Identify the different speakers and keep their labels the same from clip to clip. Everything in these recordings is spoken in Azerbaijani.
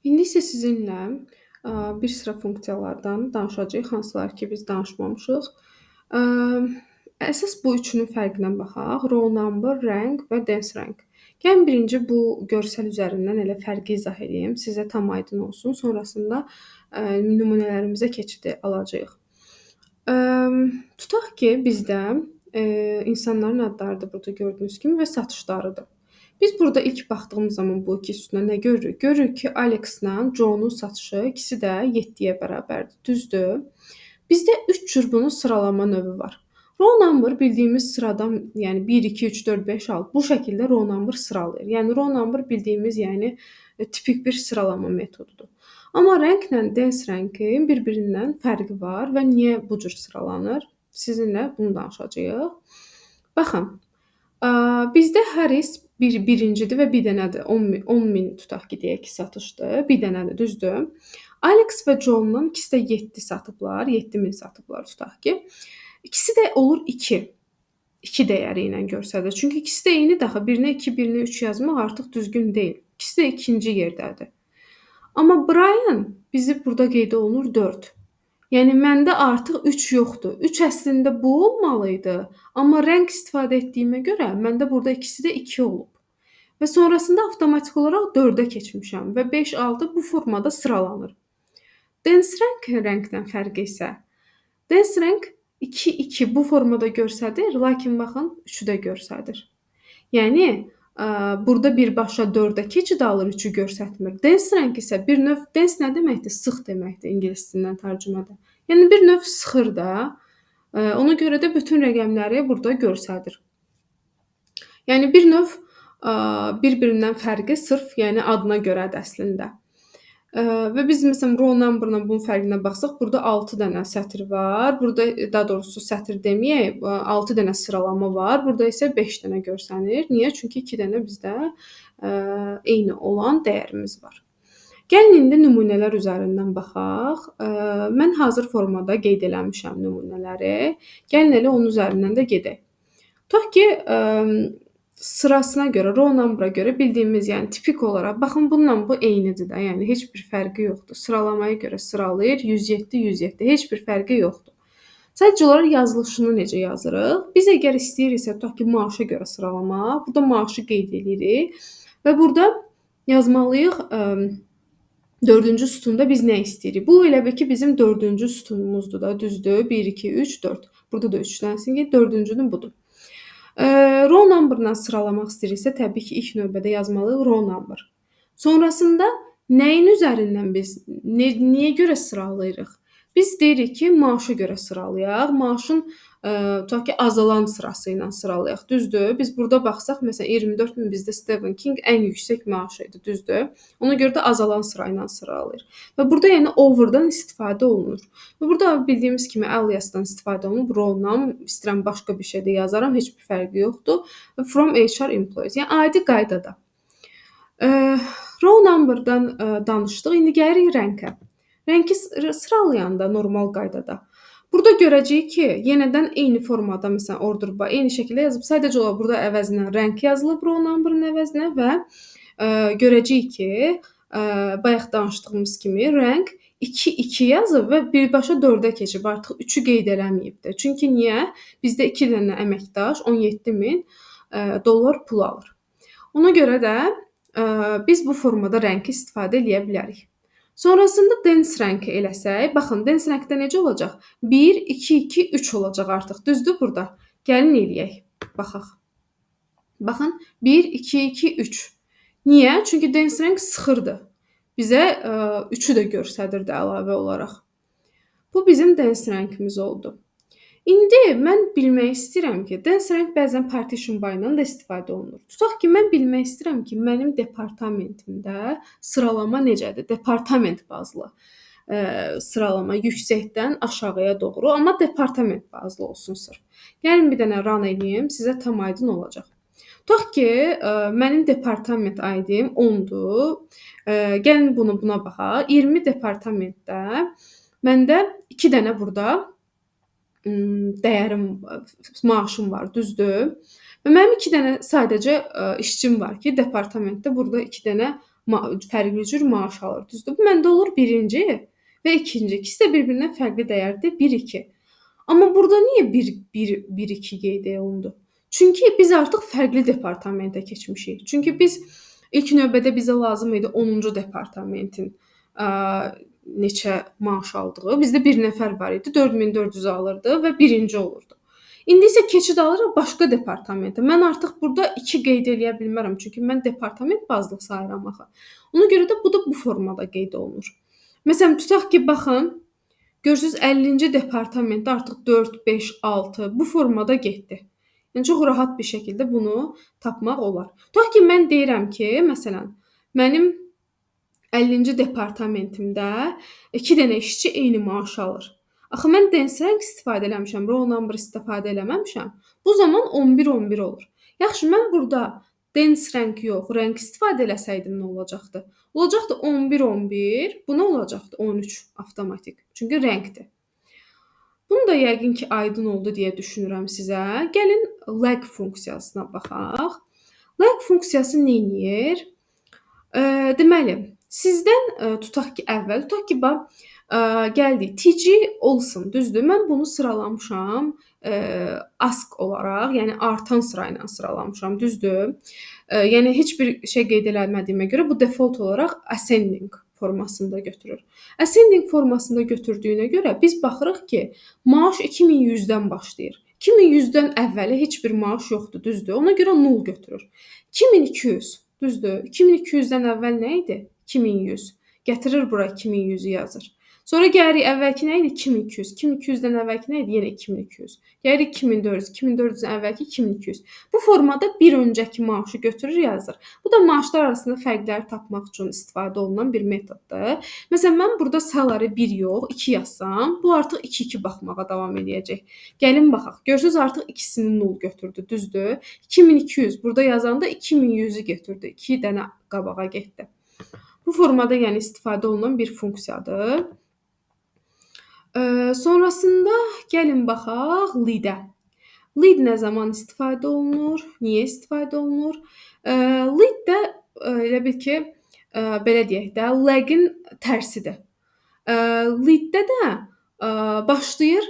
Speaker 1: İndi isə sizinlə bir sıra funksiyalardan danışacağıq, hansılar ki biz danışmamışıq. Əsas bu üçünün fərqinə baxaq. Row number, rank və dense rank. Gəlin birinci bu görsəl üzərindən elə fərqi izah edeyim, sizə tam aydın olsun. Sonrasında nümunələrimizə keçid alacağıq. Tutaq ki, bizdə insanların adlarıdır burada gördüyünüz kimi və satışlarıdır. Biz burada ilk baxdığımız zaman bu iki sütuna nə görürük? Görürük ki, Alex-la Joe-nun satışı ikisi də 7-yə bərabərdir, düzdür? Bizdə 3 cür bunun sıralama növü var. Row number bildiyimiz sıradan, yəni 1, 2, 3, 4, 5, 6 bu şəkildə row number sıralayır. Yəni row number bildiyimiz, yəni tipik bir sıralama metodudur. Amma ranklə dense rankin bir-birindən fərqi var və niyə bu cür sıralanır? Sizinlə bunu danışacağıq. Baxın, bizdə Harris birincidir və bir dənədir. 10 min tutaq ki, deyək ki, satışdır. Bir dənədir, düzdür? Alex və John'un ikisi də 7 satıblar, 7000 satıblar tutaq ki. İkisi də olur 2. 2 dəyəri ilə göstərilir. Çünki ikisi də eynidir axı. Birinə 2, birinə 3 yazmaq artıq düzgün deyil. İkisi də ikinci yerdədir. Amma Brian bizi burada qeyd olunur 4. Yəni məndə artıq 3 yoxdur. 3 əslində bu olmalı idi. Amma rəng istifadə etdiyimə görə məndə burada ikisi də 2 olub. Və sonrasında avtomatik olaraq 4-ə keçmişəm və 5, 6 bu formada sıralanır. Dense rank rəngdən fərqi isə dense rank 2, 2 bu formada göstərir, lakin baxın 3-ü də göstərir. Yəni burada birbaşa 4-ə keçid alır, 3-ü göstərmir. Dense rank isə bir növ, dense nə deməkdir? Sıx deməkdir ingilis dilindən tərcümədə. Yəni bir növ sıxır da. Ona görə də bütün rəqəmləri burada göstərir. Yəni bir növ bir-birindən fərqi sırf yəni adına görədir əslində. Və biz məsələn row number-la bunun fərqinə baxsaq, burada 6 dənə sətr var. Burada daha doğrusu sətr deməyək, 6 dənə sıralama var. Burada isə 5 dənə görsənir. Niyə? Çünki 2 dənə bizdə eyni olan dəyərimiz var. Gəlin indi nümunələr üzərindən baxaq. Mən hazır formada qeyd eləmişəm nümunələri. Gəlin elə onun üzərindən də gedək. Tutaq ki, sırasına görə, row number-a görə bildiyimiz, yəni tipik olaraq, baxın bununla bu eynidir də, yəni heç bir fərqi yoxdur. Sıralamaya görə sıralayır, 107, 107, heç bir fərqi yoxdur. Sadəcə olaraq yazılışını necə yazırıq? Biz əgər istəyiriksə, tutaq ki, maaşa görə sıralama, burada maaşı qeyd edirik və burada yazmalıyıq 4-cü sütunda biz nə istəyirik? Bu elə bil ki, bizim 4-cü sütunumuzdur da, düzdür? 1, 2, 3, 4. Burada da 3 dənəsini qeyd, 4-cünün budur. Row number-la sıralamaq istəyiriksə, təbii ki, ilk növbədə yazmalıyıq row number. Sonrasında nəyin üzərindən biz, niyə görə sıralayırıq? Biz deyirik ki, maaşa görə sıralayaq, maaşın tutaq ki, azalan sırası ilə sıralayaq, düzdür? Biz burada baxsaq, məsələn, 24 min bizdə Stephen King ən yüksək maaşı idi, düzdür? Ona görə də azalan sıra ilə sıralayır. Və burada yəni over'dan istifadə olunur. Və burada bildiyimiz kimi alias-dan istifadə olunur. Row num, istəyirəm başqa bir şey də yazaram, heç bir fərqi yoxdur. Və from HR employees, yəni adi qaydada. Row number-dan danışdıq, indi gəlirik rankə. Rənki sıralayanda normal qaydada. Burada görəcəyik ki, yenədən eyni formada, məsələn, order by eyni şəkildə yazıb, sadəcə olaraq burada əvəzinə rank yazılıb row number-ın əvəzinə və görəcəyik ki, bayaq danışdığımız kimi rank 2, 2 yazıb və birbaşa 4-ə keçib, artıq 3-ü qeyd eləməyibdir. Çünki niyə? Bizdə 2 dənə əməkdaş 17 min dollar pul alır. Ona görə də biz bu formada rənki istifadə eləyə bilərik. Sonrasında dense rank eləsək, baxın, dense rankdə necə olacaq? 1, 2, 2, 3 olacaq artıq, düzdür burada? Gəlin eləyək, baxaq. Baxın, 1, 2, 2, 3. Niyə? Çünki dense rank sıxırdı. Bizə 3-ü də göstərirdi əlavə olaraq. Bu bizim dense rankimiz oldu. İndi mən bilmək istəyirəm ki, dense rank bəzən partition by-la da istifadə olunur. Tutaq ki, mən bilmək istəyirəm ki, mənim departamentimdə sıralama necədir? Departament bazlı sıralama yüksəkdən aşağıya doğru, amma departament bazlı olsun sırf. Gəlin bir dənə run eləyim, sizə tam aydın olacaq. Tutaq ki, mənim departament ID-im 10-dur. Gəlin buna baxaq. 20 departamentdə məndə 2 dənə burada dəyərim, maaşım var, düzdür? Və mənim 2 dənə sadəcə işçim var ki, departamentdə burada 2 dənə fərqli cür maaş alır. Düzdür? Bu məndə olur birinci və ikinci. İkisi də bir-birindən fərqli dəyərdir. 1 2. Amma burada niyə 1 1 1 2 qeyd olundu? Çünki biz artıq fərqli departamentə keçmişik. Çünki biz ilk növbədə bizə lazım idi 10-cu departamentin neçə maaş aldığı. Bizdə bir nəfər var idi, 4400 alırdı və birinci olurdu. İndi isə keçid alırıq başqa departamentə. Mən artıq burada 2 qeyd eləyə bilmərəm, çünki mən departament bazlı sayıram axı. Ona görə də bu da bu formada qeyd olunur. Məsələn, tutaq ki, baxın, görürsüz 50-ci departamentdə artıq 4, 5, 6 bu formada getdi. Yəni çox rahat bir şəkildə bunu tapmaq olar. Tutaq ki, mən deyirəm ki, məsələn, mənim 50-ci departamentimdə 2 dənə işçi eyni maaş alır. Axı mən dense rank istifadə eləmişəm, row number istifadə eləməmişəm. Bu zaman 11-11 olur. Yaxşı, mən burada dense rank yox, rank istifadə eləsəydim nə olacaqdı? Olacaqdı 11-11, bu nə olacaqdı? 13 avtomatik. Çünki rankdir. Bunu da yəqin ki, aydın oldu deyə düşünürəm sizə. Gəlin lag funksiyasına baxaq. Lag funksiyası nə edir? Deməli, sizdən tutaq ki, əvvəl, tutaq ki, bax, gəldik. TG olsun, düzdür? Mən bunu sıralamışam ask olaraq, yəni artan sırayla sıralamışam, düzdür? Yəni heç bir şey qeyd eləmədiyimə görə bu default olaraq ascending formasında götürür. Ascending formasında götürdüyünə görə biz baxırıq ki, maaş 2100-dən başlayır. 2100-dən əvvəli heç bir maaş yoxdur, düzdür? Ona görə null götürür. 2200, düzdür? 2200-dən əvvəl nə idi? 2100. Gətirir bura 2100-ü yazır. Sonra gəlirik əvvəlki nə idi? 2200. 2200-dən əvvəlki nə idi? Yenə 2200. Gəlirik 2400. 2400-dən əvvəlki 2200. Bu formada bir öncəki maaşı götürür, yazır. Bu da maaşlar arasında fərqləri tapmaq üçün istifadə olunan bir metoddur. Məsələn, mən burada salary 1 yox, 2 yazsam, bu artıq 2-2 baxmağa davam eləyəcək. Gəlin baxaq. Görürsünüz, artıq ikisini null götürdü, düzdür? 2200 burada yazanda 2100-ü götürdü. 2 dənə qabağa getdi. Bu formada yəni istifadə olunan bir funksiyadır. Sonrasında gəlin baxaq lead-ə. Lead nə zaman istifadə olunur? Niyə istifadə olunur? Lead də elə bil ki, belə deyək də, lag-in tərsidir. Lead-də də başlayır,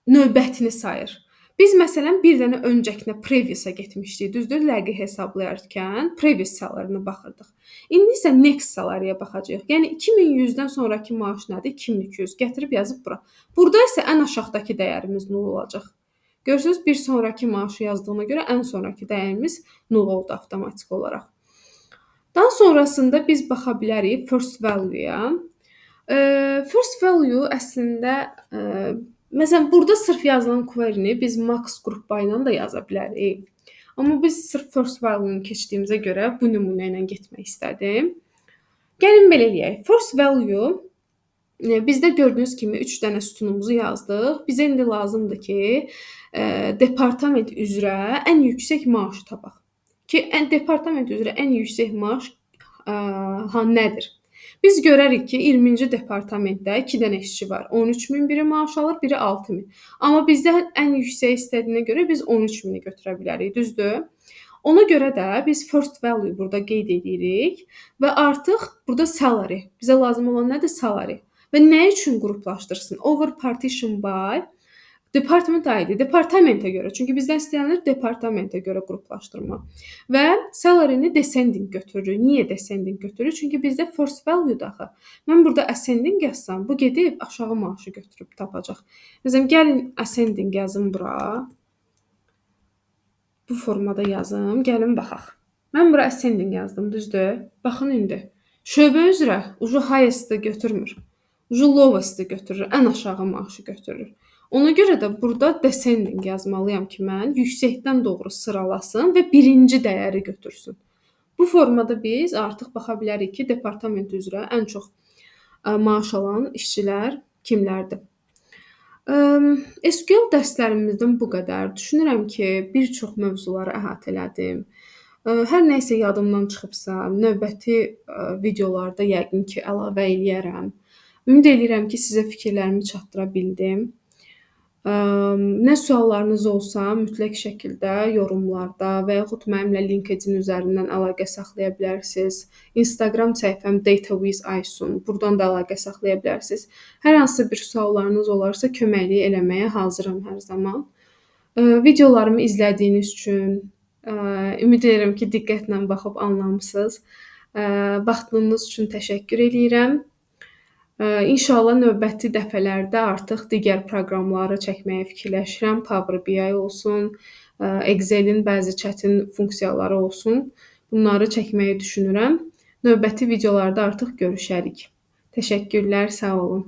Speaker 1: növbətini sayır. Biz məsələn bir dənə öncəkinə previous-a getmişdik, düzdür? Lag-i hesablayarkən previous salary-nə baxırdıq. İndi isə next salary-yə baxacağıq. Yəni 2100-dən sonrakı maaş nədir? 2200. Gətirib yazıb bura. Burada isə ən aşağıdakı dəyərimiz null olacaq. Görürsünüz, bir sonrakı maaşı yazdığına görə ən sonrakı dəyərimiz null oldu avtomatik olaraq. Daha sonrasında biz baxa bilərik first value-ya. First value əslində məsələn, burada sırf yazılan query-ni biz max group by ilə də yaza bilərik. Amma biz sırf first value-ni keçdiyimizə görə bu nümunə ilə getmək istədim. Gəlin belə eləyək. First value bizdə gördüyünüz kimi 3 dənə sütunumuzu yazdıq. Bizə indi lazımdır ki, departament üzrə ən yüksək maaşı tapaq. Ki, departament üzrə ən yüksək maaş nədir? Biz görərik ki, 20-ci departamentdə 2 dənə işçi var. 13.000 biri maaş alır, biri 6.000. Amma bizdə ən yüksək istədiyinə görə biz 13.000-i götürə bilərik, düzdür? Ona görə də biz first value burada qeyd edirik və artıq burada salary. Bizə lazım olan nədir? Salary. Və nə üçün qruplaşdırsın? Over partition by department ID. Departamentə görə. Çünki bizdən istənilir departamentə görə qruplaşdırma. Və salary-ni descending götürürük. Niyə descending götürürük? Çünki bizdə first value-dur axı. Mən burada ascending yazsam, bu gedib aşağı maaşı götürüb tapacaq. Məsələn, gəlin ascending yazım bura. Bu formada yazım. Gəlin baxaq. Mən bura ascending yazdım, düzdür? Baxın indi. Şöbə üzrə ucu highest-i götürmür. Ucu lowest-i götürür. Ən aşağı maaşı götürür. Ona görə də burada descending yazmalıyam ki, mən yüksəkdən doğru sıralasın və birinci dəyəri götürsün. Bu formada biz artıq baxa bilərik ki, departament üzrə ən çox maaş alan işçilər kimlərdir. SQL dərslərimizdən bu qədər. Düşünürəm ki, bir çox mövzuları əhatə elədim. Hər nə isə yadımdan çıxıbsa, növbəti videolarda yəqin ki, əlavə eləyərəm. Ümid eləyirəm ki, sizə fikirlərimi çatdıra bildim. Nə suallarınız olsa mütləq şəkildə yorumlarda və yaxud mənimlə LinkedIn üzərindən əlaqə saxlaya bilərsiniz. Instagram səhifəm DataWithAysun. Burdan da əlaqə saxlaya bilərsiniz. Hər hansı bir suallarınız olarsa köməklik eləməyə hazıram hər zaman. Videolarımı izlədiyiniz üçün ümid edirəm ki, diqqətlə baxıb anlamısınız. Baxdığınız üçün təşəkkür eləyirəm. İnşallah növbəti dəfələrdə artıq digər proqramları çəkməyi fikirləşirəm. Power BI olsun, Excel-in bəzi çətin funksiyaları olsun. Bunları çəkməyi düşünürəm. Növbəti videolarda artıq görüşərik. Təşəkkürlər, sağ olun.